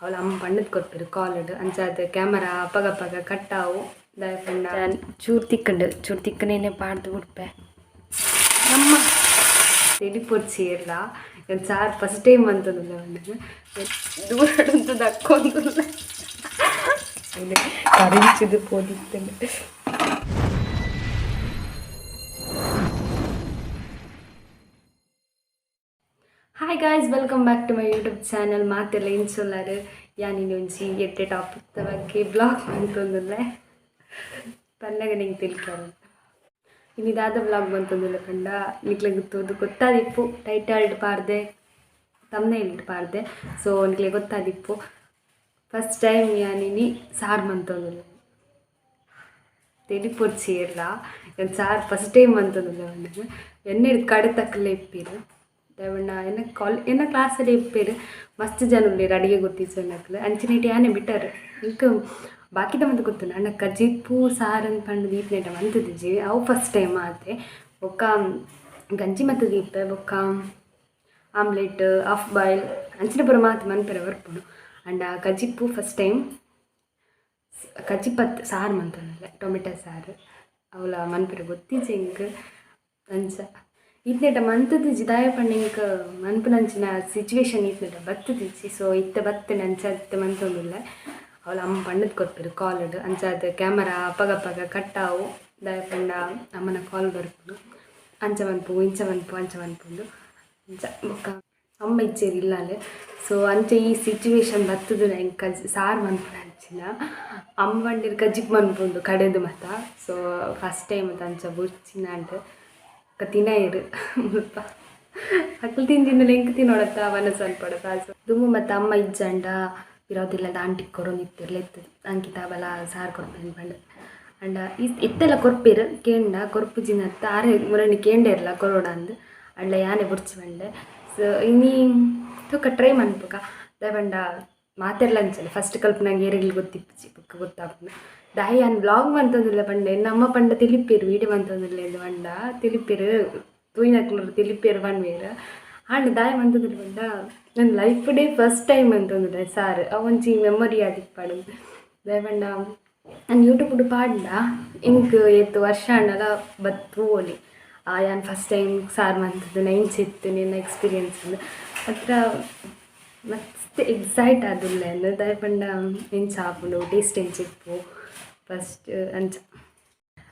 ಅವಳು ಅಮ್ಮ ಪಂಡದ್ ಕೊರ್ಪೆರ್ ಕಾಲಡ್ ಅಂಚಾದ್ ಕ್ಯಾಮರಾ ಅಪಗ ಅಪಗ ಕಟ್ಟಾವು ದಾಯೆ ಪಂಡ ಚೂರು ತಿಕ್ಕಂಡು ಚೂರು ತಿಕ್ಕನೇನೆ ಪಾಡ್ದು ಬುಡ್ಪೆ ನಮ್ಮ ತೆಲಿಪೊಡ್ಚಿ ಇರ್ಲ ಯಾನ್ ಸಾರ್ ಫಸ್ಟ್ ಟೈಮ್ ಅಂತಂದಿಲ್ಲ ಪಂಡದು ದೂರಡುಂತು ದಕ್ಕೊಂದುಲ್ಲೆ ಕರಿಂಚಿದ್ ಪೋದಿತ್ತುಂಡು. Hi guys, welcome back to my YouTube channel. ಮಾತೆಲ್ಲ ಇಂಚೊಲ್ಲಾರ್ ಯಾನ್ ಒಂಜಿ ಎಡ್ಡೆ ಟಾಪಿಕ್ ಬಗ್ಗೆ ಬ್ಲಾಗ್ ಮಂತೊಂದುಲ್ಲೆ ಪನ್ನಗ ನಿಂಗೆ ತಿಳ್ಕೊರು ಇನಿ ದಾದ ಬ್ಲಾಗ್ ಮಂತೊಂದುಲ್ಲೆ ಪಂಡ ನಿಕ್ಲೆಗ್ ತೂದು ಗೊತ್ತಾದಿಪ್ಪು ಟೈಟಲ್ಡ್ ಪಾಡ್ದೆ ತಮ್ನೇಲ್ಡ್ ಪಾಡ್ದೆ ಸೊ ನಿಕ್ಲೆಗ್ ಗೊತ್ತಾದಿಪ್ಪು ಫಸ್ಟ್ ಟೈಮ್ ಯಾನ್ ಇನಿ ಸಾರ್ ಮಂತೊಂದುಲ್ಲೆ ತೆಲಿಪೊಡ್ಚಿ ಇರ್ಲ ಯಾನ್ ಸಾರ್ ಫಸ್ಟ್ ಟೈಮ್ ಮಂತೊಂದುಲ್ಲೆ ಪಂಡುದು ಎಣ್ಣೆಡ್ ಕಡೆತಕ್ಕಲೆ ಇಪ್ಪೆರ್ ದಾಯೆ ಎನ್ನ ಕಾಲ್ ಎನ್ನ ಕ್ಲಾಸಲ್ಲಿ ಇಪ್ಪೆರ್ ಮಸ್ತ್ ಜನ ಉಲ್ಲೆರ್ ಅಡುಗೆ ಗೊತ್ತಿಜ್ಜಂಡಕ್ಲ್ ಅಂಚಿನೆಟ್ ಯಾನೆ ಬಿಟ್ಟರ್ ಎಂಕ್ ಬಾಕಿದ ಮಾತ ಗೊತ್ತುಂಡು ಆಂಡ ಕಜಿಪು ಸಾರಂದ್ ಪಂಡುದು ಈತ್ನೇಟ ಮಂತುದಿಜ್ಜಿ ಅವು ಫಸ್ಟ್ ಟೈಮ್ ಆತೆ ಬೊಕ್ಕ ಗಂಜಿ ಮಲ್ತ್ ದೀಪೆ ಬೊಕ್ಕ ಆಮ್ಲೆಟ್ ಹಾಫ್ ಬಾಯ್ಲ್ ಅಂಚಿನ ಪೂರ ಮಾತ ಮನ್ಪೆರೆ ಬರ್ಪುಂಡು ಆಂಡ ಕಜಿಪು ಫಸ್ಟ್ ಟೈಮ್ ಕಜಿಪತ್ ಸಾರು ಮಂತೊಂದುಲ್ಲೆ ಟೊಮೆಟೊ ಸಾರು ಅವುಲ ಮನ್ಪೆರೆ ಗೊತ್ತಿಜ್ಜಿ ಎಂಕ್ ಅಂಚ ಈತ್ನೇಟ ಮಂತುದಿಜ್ಜಿ ದಾಯೆ ಪಂಡ ಎಂಕ್ ಮನ್ಪುನಂಚಿನ ಸಿಚುವೇಶನ್ ಈತ್ನೇಟ ಬತ್ತುದಿಜ್ಜಿ ಸೊ ಇತ್ತೆ ಬತ್ತ್ಂಡ್ ಅಂಚ ಇತ್ತೆ ಮಂತೊಂದುಲ್ಲೆ ಅವ್ಲು ಅಮ್ಮ ಪಂಡುದ್ ಕೊರ್ಪೆರ್ ಕಾಲಡ್ ಅಂಚಾದ್ ಕ್ಯಾಮರಾ ಅಪಗ ಅಪಗ ಕಟ್ಟಾವು ದಾಯೆ ಪಂಡ ಅಮ್ಮನ ಕಾಲ್ ಬರ್ಪುಂಡು ಅಂಚ ಮನ್ಪು ಇಂಚ ಮನ್ಪು ಅಂಚ ಮನ್ಪುಂದು ಅಂಚ ಬೊಕ್ಕ ಅಮ್ಮ ಇಜ್ಜೆರ್ ಇಲ್ಲಲ್ ಸೊ ಅಂಚ ಈ ಸಿಚುವೇಶನ್ ಬತ್ತುದು ಎಂಕ್ ಕಜ್ ಸಾರು ಮನ್ಪುನಂಚಿನ ಅಮ್ಮ ಪಂಡೆರ್ ಕಜಿಪು ಮನ್ಪುಂಡು ಕಡೆದು ಮಾತ ಸೊ ಫಸ್ಟ್ ಟೈಮ್ ಅಂಚ ಬೊರ್ಚಿನಾಂಡ್ ಬೊಕ್ಕ ತಿನಯೆರ್ ಮುಲ್ಪ ಅಕುಲು ತಿಂದಿನ ಎಂಕ್ ತಿನೊಡತ್ತ ಮನಸ್ಸು ಅನ್ಪೊಡತ್ತ ಸೊ ದುಂಬು ಮತ್ತು ಅಮ್ಮ ಇಜ್ಜಂಡ ಪಿರವುದಿಲ್ಲದ ಆಂಟಿಗ್ ಕೊರೊಂದಿತ್ತೆರ್ ಲೆತ್ತುದು ಅಂಕಿತಾ ಬಲ ಸಾರು ಕೊರ್ಪೆಂದ್ ಪಂಡುದು ಆಂಡ ಇತ್ತೆಲ ಕೊರ್ಪೆರ್ ಕೇಂಡ ಕೊರ್ಪುಜಿನತ್ತ ಆರೆ ಮುರನಿ ಕೇಂಡೆರ್ಲ ಕೊರೊಡಂದ್ ಆಂಡ ಯಾನೆ ಬೊರ್ಚಿ ಪಂಡೆ ಸೊ ಇನಿ ತೂಕ ಟ್ರೈ ಮನ್ಪುಗ ದಾಯೆ ಪಂಡ ಮಾತೆರ್ಲ ಅಂಚನೆ ಫಸ್ಟ್ ಕಲ್ಪುನಗ ಏರೆಗ್ಲ ಗೊತ್ತಿಪ್ಪುಜಿ ಬೊಕ್ಕ ಗೊತ್ತಾಪುಂಡು ದಾಯೆ ಯಾನ್ ವ್ಲಾಗ್ ಮಂತೊಂದುಲ್ಲೆ ಪಂಡೆ ನಮ್ಮ ಪಂಡ ತೆಲಿಪೆರ್ ವೀಡಿಯೋ ಮಂತೊಂದುಲ್ಲೆ ಪಂಡ ತೆಲಿಪೆರ್ ತೂಯಿನಕ್ಲು ತೆಲಿಪೆರ್ ಪನ್ಪೆರ್ ಆಂಡ ದಾಯೆ ಮಂತೊಂದುಲ್ಲೆ ಪಂಡ ನನ್ನ ಲೈಫ್ ಡೇ ಫಸ್ಟ್ ಟೈಮ್ ಮಂತೊಂದುಲ್ಲೆ ಸಾರ್ ಅವೊಂಜಿ ಮೆಮೊರಿ ಆದಿಪ್ಪಡ್ ದಾಯೆ ಪಂಡ ಯಾನ್ ಯೂಟ್ಯೂಬ್ ಪಾಡ್ಂಡ ಎಂಕ್ ಏತ್ ವರ್ಷ ಆಂಡಲ ಬತ್ತ್ ತೂವೊಲಿ ಯಾನ್ ಫಸ್ಟ್ ಟೈಮ್ ಸಾರ್ ಮಂತುದು ಇಂಚ ಇತ್ತು ನಿನ್ನ ಎಕ್ಸ್ಪೀರಿಯನ್ಸ್ ಮಾತ್ರ ಮಸ್ತ್ ಎಕ್ಸೈಟ್ ಆದುಲ್ಲೆ ದಾಯೆ ಪಂಡ ಎಂಚ ಆಪುಂಡು ಟೇಸ್ಟ್ ಎಂಚ ಇಪ್ಪು ಫಸ್ಟ್ ಅಂಚ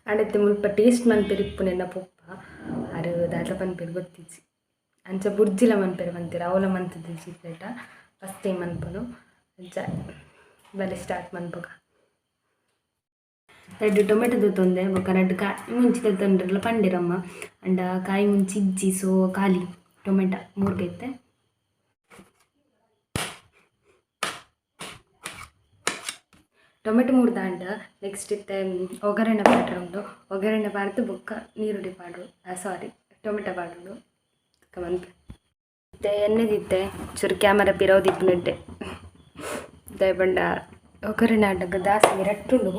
ಆಂಡ ಇತ್ತೆ ಮುಲ್ಪ ಟೇಸ್ಟ್ ಮನ್ಪೆರೆ ಇಪ್ಪುನು ಎನ್ನ ಪೊಪ್ಪ ಆರ್ ದಾದ ಪನ್ಪೆರ್ ಗೊತ್ತಿಜ್ಜಿ ಅಂಚ ಬುರ್ಜಿಲ ಮನ್ಪೆರೆ ಪಂತೆರ್ ಅವ್ಲ ಮಂತುದಿಜ್ಜಿ ಇತ್ತೆಟ ಫಸ್ಟ್ ಟೈಮ್ ಮನ್ಪುನು ಅಂಚ ಬಲೆ ಸ್ಟಾರ್ಟ್ ಮನ್ಪುಗ ರಡ್ಡ್ ಟೊಮೆಟೊ ದೆತೊಂದೆ ಬೊಕ್ಕ ರಡ್ಡ್ ಕಾಯಿ ಮುಂಚಿ ದೆತೊಂಡ್ರೆಲ ಪಂಡೆರಮ್ಮ ಆಂಡ ಕಾಯಿ ಮುಂಚಿ ಇಜ್ಜಿ ಸೊ ಖಾಲಿ ಟೊಮೆಟೊ ಮೂರ್ಗ ಇತ್ತೆ ಟೊಮೆಟೊ ಮೂರ್ದಾಂಡ ನೆಕ್ಸ್ಟ್ ಇತ್ತೆ ಒಗ್ಗರಣೆ ಪಾಡ್ರೆ ಉಂಡು ಒಗ್ಗರಣೆ ಪಾಡ್ದು ಬೊಕ್ಕ ನೀರುಳ್ಳಿ ಪಾಡೊಡು ಸಾರಿ ಟೊಮೆಟೊ ಪಾಡೊಡು ಮನ್ಪೆ ಇತ್ತೆ ಎಣ್ಣೆದಿತ್ತೆ ಚೂರು ಕ್ಯಾಮರಾ ಪಿರವುದಿಪ್ಪುನೆಡ್ಡೆ ದಾಯೆ ಪಂಡ ಒಗ್ಗರಣೆ ಆಂಡಗ ದಾಸಿ ರಟ್ಟುಂಡು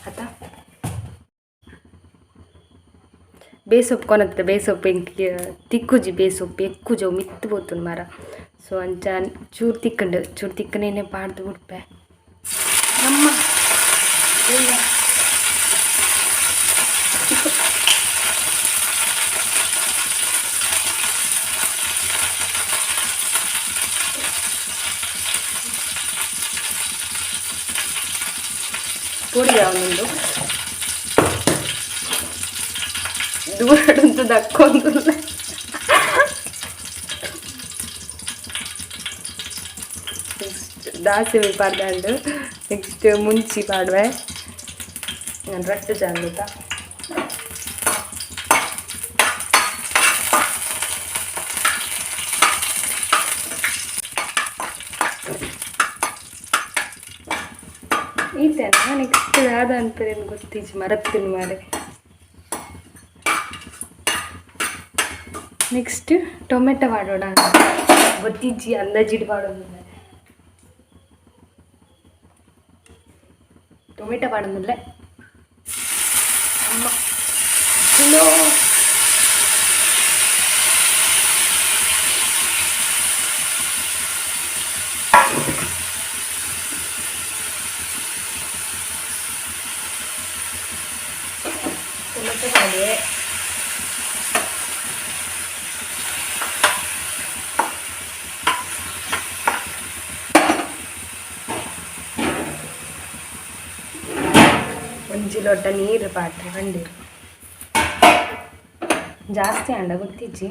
ಅತ ಬೇಸೊಪ್ಪು ಕೊನತ್ತೆ ಬೇಸೊಪ್ಪು ಎಂಕ್ ತಿಕ್ಕುಜಿ ಬೇಸೊಪ್ಪು ಎಕ್ಕುಜಿ ಅವು ಮಿತ್ತ್ ಪೋತುಂಡು ಮಾರ ಸೊ ಅಂಚ ಚೂರು ತಿಕ್ಕುಂಡು ಚೂರು ತಿಕ್ಕನೇನೆ ಪಾಡ್ದು ಬುಡ್ಪೆ ನಮ್ಮ ಪೊಡಿ ಆವೊಂದುಂಡು ದೂರಡುಂತು ದಕ್ಕೊಂದುಲ್ಲೆ ನೆಕ್ಸ್ಟ್ ದಾಸೆಮಿ ಪಾಡ್ದಾಂಡ್ ನೆಕ್ಸ್ಟ್ ಮುಂಚಿ ಪಾಡುವೆ ನಾನು ರಟ್ಟು ಜಾಂದುತ ಈತೆನಾ ನೆಕ್ಸ್ಟ್ ದಾದ ಅನ್ಪೆರೆನ್ ಗೊತ್ತಿಜ್ಜಿ ಮರತ್ತಿನ ಮಾರೆ ನೆಕ್ಸ್ಟ್ ಟೊಮೆಟೊ ಪಾಡೋಣ ಗೊತ್ತಿಜ್ಜಿ ಅಂದಾಜಿಡ್ ಪಾಡೊಂದುಲ್ಲೆ ಟೊಮೆಟೊ ಪಾಡೊಂದುಲ್ಲೆ ಅಮ್ಮ ಹಲೋ ಪಾಡ್ಯೆ. ಒಂಜಿ ಲೋಟ ನೀರು ಪಾಡ್ರೆ ಬಂದಿರು. ಜಾಸ್ತಿ ಅಂಡ ಗೊತ್ತಿಜ್ಜಿ.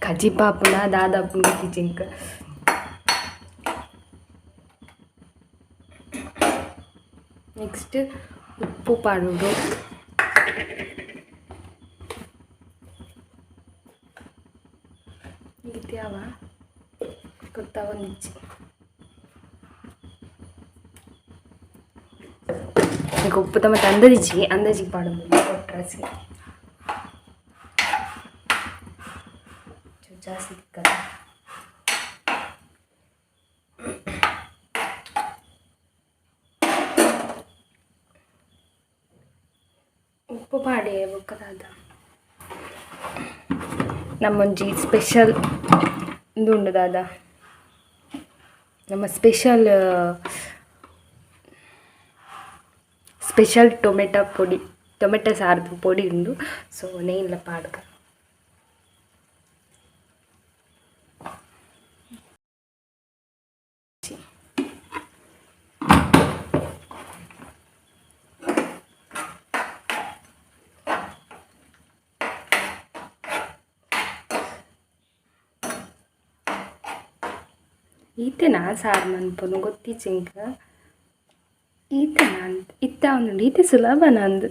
ಕಜಿಪಾಪುನ ದಾದಾಪುನ ಗೊತ್ತಿಜ್ಜಿ. ನೆಕ್ಸ್ಟ್ ಉಪ್ಪು ಪಾಡೋದು. ಇದ್ಯಾವ ಗೊತ್ತಾಗೊಂದಿಜ್ಜಿ. ಈಗ ಉಪ್ಪು ಮತ್ತೆ ಅಂದಾಜಿಗೆ ಅಂದಾಜಿಗೆ ಪಾಡೋದು ಕೊಟ್ರಸಿ ಜಾಸ್ತಿ ತಿಕ್ಕಲ್ಲ. ಉಪ್ಪು ಪಾಡೆ. ಬೊಕ್ಕದಾದ ನಮ್ಮೊಂಜಿ ಸ್ಪೆಷಲ್ ಉಂದು ಉಂಡು ದಾದ, ನಮ್ಮ ಸ್ಪೆಷಲ್ ಸ್ಪೆಷಲ್ ಟೊಮೆಟೊ ಪೊಡಿ, ಟೊಮೆಟೊ ಸಾರ್ದು ಪೊಡಿ ಉಂಡು. ಸೊ ನೇನ್ಲ ಪಾಡ್ಕ. ಈತೆನಾ ಸಾರು ಮನ್ಪುನು ಗೊತ್ತಿಜ್ಜಿ. ಈತೆನಾ ಅಂತ ಇತ್ತ ಒಂದುಂಡು. ಈತೆ ಸುಲಭ ನಂದು.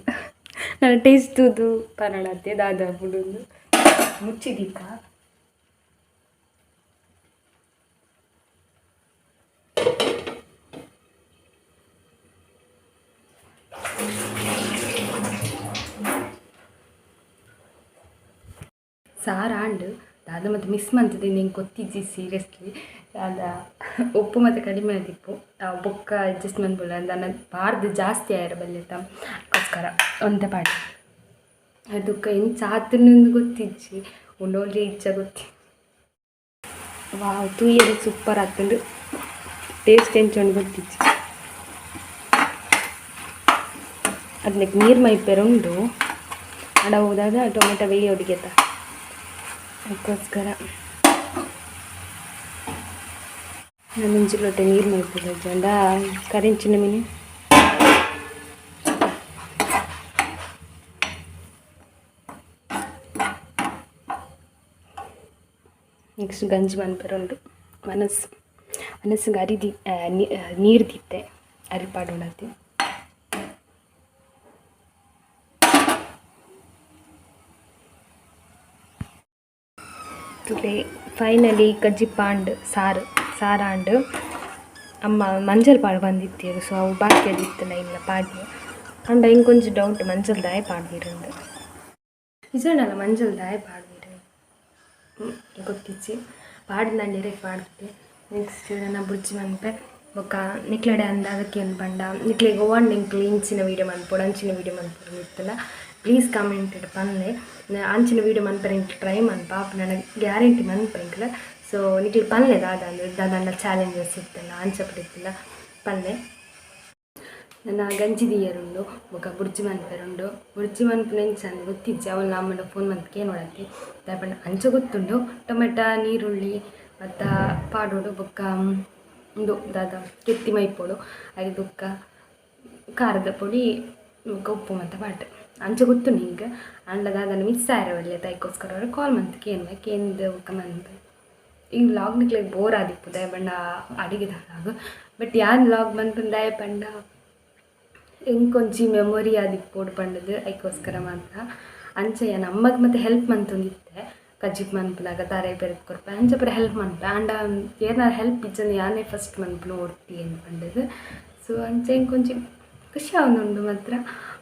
ನಾನು ಟೇಸ್ಟ್ ತೂದು ಪನಡತ್ತೆ ದಾದ ಪುಡುಂದು. ಮುಚ್ಚಿದೀಕ. ಸಾರು ಆಂಡ್. ದಾದ ಮತ್ತು ಮಿಸ್ ಮಂತುದು ಎಂಕ್ ಗೊತ್ತಿಜ್ಜಿ ಸೀರಿಯಸ್ಲಿ. ದಾದ ಉಪ್ಪು ಮತ್ತು ಕಡಿಮೆ ಆದಿಪ್ಪು, ಬೊಕ್ಕ ಅಡ್ಜಸ್ಟ್ ಮನ್ಪುಲ. ದಾನ ಪಾರ್ದ್ ಜಾಸ್ತಿ ಆಯೆರೆ ಬಲ್ಲಿತ, ಅಕ್ಕೋಸ್ಕರ ಒಂತೆ ಪಾಡಿ. ಅದಕ್ಕೆ ಎಂಚ ಆತುಂಡು ಗೊತ್ತಿಜ್ಜಿ, ಉಂಡೋಲಿ ಇಜ್ಜ ಗೊತ್ತಿ. ವಾವ್, ತೂಯೆರೆ ಸೂಪರ್ ಆತುಂಡು. ಟೇಸ್ಟ್ ಎಂಚ ಉಂಡು ಗೊತ್ತಿಜ್ಜಿ. ಅದಕ್ಕೆ ನೀರು ಮೈಪೆರೆ ಉಂಡು. ಅಡ ಹೋದಾಗ ಟೊಮೆಟೊ ಬೇಯೋಡಿಗೆತ, ಅದಕ್ಕೋಸ್ಕರ ನಾನು ಲೋಟ ನೀರು ಮೈಪುದ ಜಂಡ ಕರಿಂಚಿನ ಮೀನು. ನೆಕ್ಸ್ಟ್ ಗಂಜಿ ಮನ್ಪೆರೆ ಉಂಡು. ಮನಸ್ಸು ಮನಸ್ಸಿಗೆ ಅರಿ the ನೀರು ದಿತ್ತೆ, ಅರಿ ಪಾಡೋಣತಿ. ತುಲೆ, ಫೈನಲಿ ಕಜ್ಜಿಪಾಂಡ್ ಸಾರು ಸಾರಾಂಡ್. ಅಮ್ಮ ಮಂಜಲ್ ಪಾಡ್ ಬಂದಿತ್ತೆರ್. ಸೊ ಅವು ಬಾಕಿ ಅದಿತ್ತುಂಡ ಇಲ್ಲ ಪಾಡ್ಯ. ಆಂಡ ಎಂಕೊಂಜಿ ಡೌಟ್, ಮಂಜಲ್ ದಾಯೆ ಪಾಡ್ವೆರುಂದು. ನಿಜಾಂಡಲ ಮಂಜಲ್ ದಾಯೆ ಪಾಡ್ವೆರ್ ಗೊತ್ತಿಜ್ಜಿ. ಪಾಡ್ದಂಡ ಇರೆಗ್ ಪಾಡ್ದೆ. ನೆಕ್ಸ್ಟ್ ನನ ಬುರ್ಜಿ ಮನ್ಪೆ. ಬೊಕ್ಕ ನಿಕ್ಲೆಡೆ ಅಂದಾಜಕ್ಕೆ ಪಂಡ, ನಿಕ್ಲೆಗ್ ಒವ್ವಾಂಡ ಎಂಕ್ಲು ಇಂಚಿನ ವೀಡಿಯೋ ಮನ್ಪೊಡು, ಅಂಚಿನ ವೀಡಿಯೋ ಮನ್ಪೊಡು ಇತ್ತುಂಡ ಪ್ಲೀಸ್ ಕಮೆಂಟ್ ಪನ್ಲೆ. ಅಂಚಿನ ವೀಡಿಯೋ ಮನ್ಪೆರೆ ಎಂಕ್ಲು ಟ್ರೈ ಮನ್ಪ, ಅಪುನ ಗ್ಯಾರಂಟಿ ಮನ್ಪ ಎಂಕ್ಲು. ಸೊ ನಿಕ್ಲು ಪನ್ಲೆ ದಾದ ಅಂದ್, ದಾದಾಂಡ ಚಾಲೆಂಜಸ್ ಇತ್ತುಂಡ, ಅಂಚ ಪೂರ ಇತ್ತುಂಡ ಪನ್ಲೆ. ನನ ಗಂಜಿ ದೀಯರುಂಡು, ಬೊಕ್ಕ ಬುರ್ಜಿ ಮನ್ಪೆರುಂಡು. ಬುರ್ಜಿ ಮನ್ಪುನ ಎಂಚ ಅಂದ್ ಗೊತ್ತಿಜ್ಜಿ. ಅವುಲು ಅಮ್ಮಡ ಫೋನ್ ಮಂತ್ ಕೇನೊಡತ್ತೆ. ದಾಯೆ ಪಂಡ ಅಂಚ ಗೊತ್ತುಂಡು, ಟೊಮೆಟೊ ನೀರುಳ್ಳಿ ಬತ್ತ ಪಾಡೊಡು, ಬೊಕ್ಕ ಉಂದು ದಾದ ಕೆತ್ತಿ ಮೈಪೊಡು, ಐಕ್ ಬೊಕ್ಕ ಖಾರದ ಪೊಡಿ ಬೊಕ್ಕ ಉಪ್ಪು ಮಾತ ಪಾಡ್ ಅಂಚ ಗೊತ್ತುಂಡು ಎಂಕ್. ಆಂಡ ದಾದಾಂಡ ಮಿಸ್ ಆಯೆರೆ ಬಲ್ಲಿ ಐಕೋಸ್ಕರ ಕಾಲ್ ಮಂತ್ ಕೇನ್ವೆ, ಕೇಂದ್ ಬೊಕ್ಕ ಮನ್ಪೆ. ಈ ವ್ಲಾಗ್ ನಿಕ್ಲೆಗ್ ಬೋರ್ ಆದಿಪ್ಪು, ದಾಯೆ ಪಂಡ ಅಡಿಗೆದ ವ್ಲಾಗ್. ಬಟ್ ಯಾನ್ ವ್ಲಾಗ್ ಮನ್ಪುನ ದಾಯೆ ಪಂಡ ಎಂಕೊಂಜಿ ಮೆಮೊರಿ ಆದಿಪ್ಪೊಡು ಪಂಡದು, ಐಕೋಸ್ಕರ ಮಾತ್ರ. ಅಂಚ ಯಾನ್ ಅಮ್ಮಗ್ ಮತ್ತೆ ಹೆಲ್ಪ್ ಮಂತೊಂದಿತ್ತೆ. ಕಜ್ಜಿಪ್ ಮನ್ಪುನಗ ತಾರೆ ಪೆರೆದ್ ಕೊರ್ಪೆ, ಅಂಚ ಪೂರ ಹೆಲ್ಪ್ ಮನ್ಪೆ. ಆಂಡ ಏರ್ನ ಹೆಲ್ಪ್ ಇಜ್ಜಂದೆ ಯಾನೇ ಫಸ್ಟ್ ಮನ್ಪುನ ಒರ್ತಿ ಅಂದ್ ಪಂಡದು. ಸೊ ಅಂಚ ಎಂಕೊಂಜಿ ಖುಷಿ ಆವೊಂದುಂಡು ಮಾತ್ರ.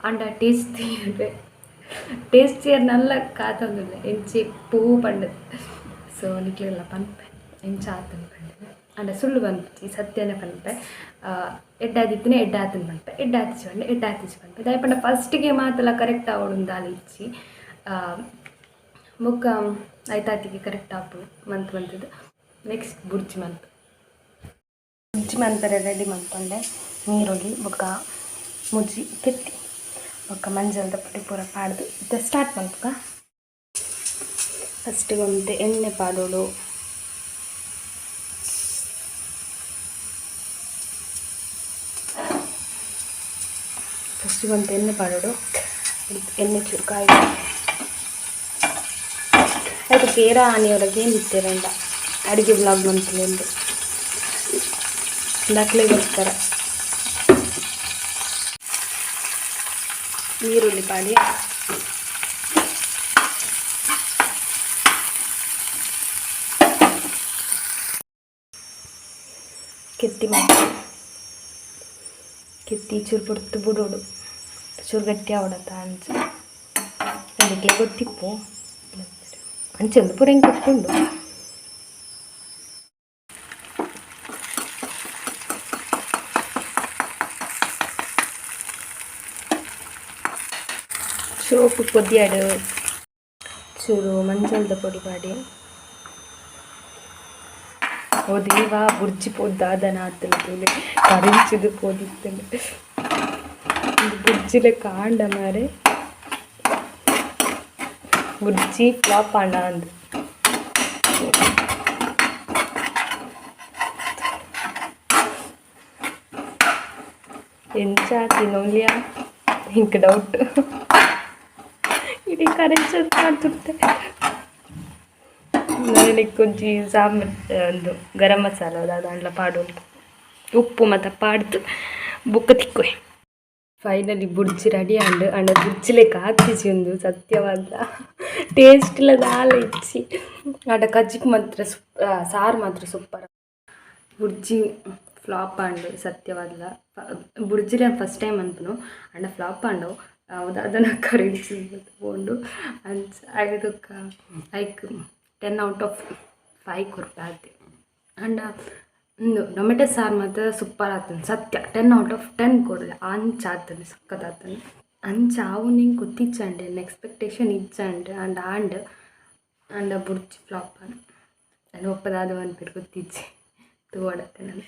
ಆಂಡ ಟೇಸ್ಟ್ ಟೇಸ್ಟ್ ನಲ್ಲ ಕಾತೊಂದುಲ್ಲೆ ಎಂಚಿ ಪೂ ಪಂಡದು. ಸೊ ನಿಕ್ಲೆಗ್ಲ ಪನ್ಪೆ ಎಂಚ ಆತುಂಡು ಪಂಡದು. ಆಂಡ ಸುಳ್ಳು ಪನ್ಪುಜಿ, ಸತ್ಯನೇ ಪನ್ಪೆ. ಎಡ್ಡೆ ಆದಿತ್ತಿನ ಎಡ್ಡೆ ಆತುಂಡು ಪನ್ಪೆ, ಎಡ್ಡೆ ಆತಿಜಿ ಪಂಡ ಎಡ್ಡೆ ಆತಿಜಿ ಪನ್ಪೆ. ದಾಯೆ ಪಂಡ ಫಸ್ಟಿಗೆ ಮಾತಲ ಕರೆಕ್ಟ್ ಆವೊಡು ದಾಲ ಇಜ್ಜಿ. ಬೊಕ್ಕ ಐತಾತಿಗೆ ಕರೆಕ್ಟ್ ಆಪುಂಡು ಮಂತ್ ಮಂತುದು. ನೆಕ್ಸ್ಟ್ ಬುರ್ಜಿ ಮನ್ಪೆ. ಬುರ್ಜಿ ಮನ್ಪೆರೆ ರೆಡಿ ಮನ್ಪೊಂಡೆ. ನೀರುಳ್ಳಿ ಬೊಕ್ಕ ಮುಜ್ಜಿ ಕೆತ್ತಿ ಬೊಕ್ಕ ಮಂಜಲ್ದ ಪೊಡಿ ಪೂರ ಪಾಡ್ದು ಇತ್ತೆ ಸ್ಟಾರ್ಟ್ ಮನ್ಪುಗ. ಫಸ್ಟಿಗೆ ಒಂತೆ ಎಣ್ಣೆ ಪಾಡೋಡು. ಫಸ್ಟಿಗೆ ಒಂತೆ ಎಣ್ಣೆ ಪಾಡೋಡು. ಎಣ್ಣೆ ಚೂರು ಕಾಯಿ ಆಯ್ತು. ಕೇರ ಆನಿಯವರೆಗೆ ಏನಿತ್ತೀರಂಡ ಅಡುಗೆ ಬ್ಲಾಗ್ ಮಂತುಂಡು ನಕ್ಲೆಗೋಸ್ಕರ. ನೀರುಳ್ಳಿ ಪಾಡಿ, ಕೆತ್ತಿ ಮಾಡಿ, ಕೆತ್ತಿ ಚೂರು ಪೊರ್ತು ಬುಡೋಡು, ಚೂರು ಗಟ್ಟಿ ಆವಡತ್ತ ಅಂಚ. ಅದಕ್ಕೆ ಗೊತ್ತಿಪ್ಪು ಅಂಚೆ ಪೂರ ಹೆಂಗೆ ಗೊತ್ತುಂಡು. ಸೋಪು ಕೊದ್ಯಾಡು, ಚೂರು ಮಂಜಲ್ದ ಪೊಡಿ ಪಾಡಿ. ಓ ದೇವಾ, ಬುರ್ಜಿ ಪೋದು ದಾದನ ಆತಲ್ಲ ತೂಲೆ, ಕರಿಂಚಿದು ಪೋದಿತ್ತಂಡು. ಬುರ್ಜಿಲೆ ಕಾಂಡ ಮಾರೆ, ಬುರ್ಜಿ ಫ್ಲಾಪ್ ಆಂಡ ಅಂದು. ಎಂಚ ತಿನ್ನೊಲಿಯಾ ಇಂಕ್ ಡೌಟ್. ಇಡೀ ಕರಿಂಚದು ಮಾಡ್ತಿರ್ತೆ. ನನಗೆ ಸಾಂಬಾರ್ ಒಂದು ಗರಂ ಮಸಾಲ ದಾದಾಂಡ್ಲ ಪಾಡೋಡು, ಉಪ್ಪು ಮತ್ತು ಪಾಡ್ದು ಬೊಕ್ಕ ತಿಕ್ಕುವೆ. ಫೈನಲಿ ಬುರ್ಜಿ ರೆಡಿ ಆಂಡ್. ಅಂಡ ಬುರ್ಜಿಲೆಕ್ಕ ಆತಿಜಿ ಉಂದು ಸತ್ಯವಾದ, ಟೇಸ್ಟ್ ಇಲ್ಲ ದಾಲ ಇಜ್ಜಿ. ಆಂಡ ಕಜ್ಜಿಗೆ ಮಾತ್ರ ಸುಪ್ ಸಾರು ಮಾತ್ರ ಸೂಪರ್. ಬುರ್ಜಿ ಫ್ಲಾಪ್ ಆಂಡ್ ಸತ್ಯವಾದ್ಲ. ಬುರ್ಜಿಲೆ ಫಸ್ಟ್ ಟೈಮ್ ಅನ್ಪುನು, ಅಂಡ ಫ್ಲಾಪ್ ಆಂಡು. ದಾದನ ಕರಿಂಚಿ ಪೋಂಡು ಅಂಚ. ಐದಕ್ಕ ಐಕ್ 10 ಔಟ್ ಆಫ್ 5 ಕೊರ್ಪೆ ಆತೆ. ಅಂಡ ಉಂದು ಟೊಮೆಟೊ ಸಾರು ಮಾತ್ರ ಸೂಪರ್ ಆತುಂಡು ಸತ್ಯ. 10 ಔಟ್ ಆಫ್ 10 ಕೊಡಲೆ, ಅಂಚ ಆತುಂಡು, ಸಕ್ಕತ್ ಆತುಂಡು. ಅಂಚ ಆವು ಎಂಕ್ ಗೊತ್ತಿಜ್ಜಂಡ್, ಎನ್ನ ಎಕ್ಸ್ಪೆಕ್ಟೇಷನ್ ಇಜ್ಜಂಡ್. ಅಂಡ ಆಂಡ್. ಅಂಡ ಬುರ್ಜಿ ಫ್ಲಾಪ್ ಆಂಡ್. ಅಂಡ ಒಪ್ಪ ದಾದ ಪನ್ಪೆರ್ ಗೊತ್ತಿಜ್ಜಿ, ತೂವೊಡತ್ತೆ ನನ.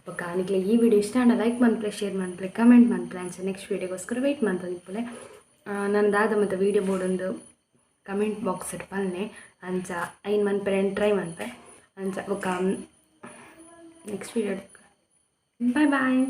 ಬೊಕ್ಕ ನಿಕ್ಲೆ ಈ ವಿಡಿಯೋ ಇಷ್ಟ ಆಂಡ ಲೈಕ್ ಮನ್ಪುಲೆ, ಶೇರ್ ಮನ್ಪುಲೆ, ಕಮೆಂಟ್ ಮನ್ಪುಲೆ. ಅಂಚ ನೆಕ್ಸ್ಟ್ ವೀಡಿಯೋಗೋಸ್ಕರ ವೆಯ್ಟ್ ಮಂತೊಂದಿಪ್ಪುಲೆ. ನನ ದಾದ ಮತ್ತು ವೀಡಿಯೋ ಬೋಡೊಂದು ಕಮೆಂಟ್ ಬಾಕ್ಸ್ ಪನ್ಲೆ. ಅಂಚ ಐನ್ ಮನ್ಪೆರೆ ಟ್ರೈ ಮನ್ಪೆ. ಅಂಚ ಬೊಕ್ಕ ನೆಕ್ಸ್ಟ್ ವೀಡಿಯೋ. Boy boy.